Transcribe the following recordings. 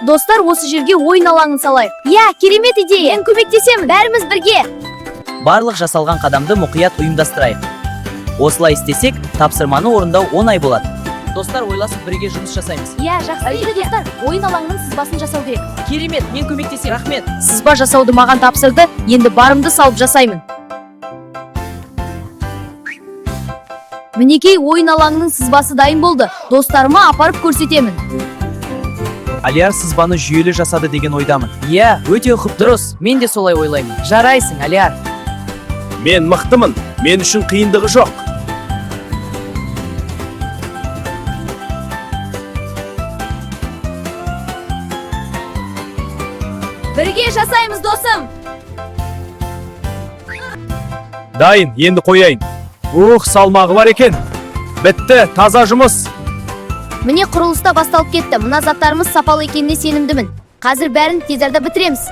Достар, осы жерге ойын алаңын салайық. Иә, керемет идея. Мен көмектесемін. Бәріміз бірге. Барлық жасалған қадамды мұқият ұйымдастырайық. Осылай істесек, тапсырманы орындау оңай болады. Достар, ойласып бірге жұмыс жасаймыз. Иә, жақсы идея. Достар, ойын алаңының сызбасын жасау керек. Керемет, мен көмектесемін. Рахмет. Сызба жасауды маған тапсырды, енді барымды салып жасаймын. Мінекей, ойын алаңының сызбасы дайын болды. Достарыма апарып көрсетемін. Алияр сызбаны жүйелі жасады деген ойдамын. Иә, өте ұқыпты. Дұрыс, мен де солай ойлаймын. Жарайсың, Алияр. Мен мықтымын, мен үшін қиындығы жоқ. Бірге жасаймыз, досым. Дайын, енді қояйын. Ух, салмағы бар екен. Бітті, таза жұмыс. Міне, құрылыста басталып кетті. Мына заттарымыз сапалы екеніне сенімдімін. Қазір бәрін тез арада бітіреміз.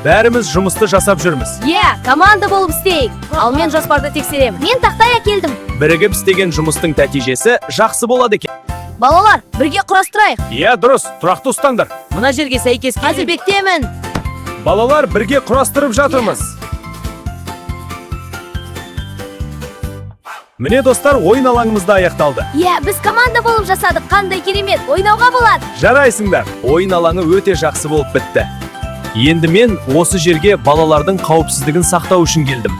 Бәріміз жұмысты жасап жүрміз. Иә, команда болып істейік. Ал мен жоспарды тексеремін. Мен тақтай әкелдім. Бірігіп істеген жұмыстың нәтижесі жақсы болады екен. Балалар, бірге құрастырайық. Иә, дұрыс, тұрақты ұстаңдар. Мына жерге сәйкес Қазір бектемін. Балалар, бірге құрастырып жатырмыз. Міне, достар, ойын алаңымыз да аяқталды. Иә, біз команда болып жасадық. Қандай керемет. Ойнауға болады. Жарайсыңдар. Ойын алаңы өте жақсы болып бітті. Енді мен осы жерге балалардың қауіпсіздігін сақтау үшін келдім.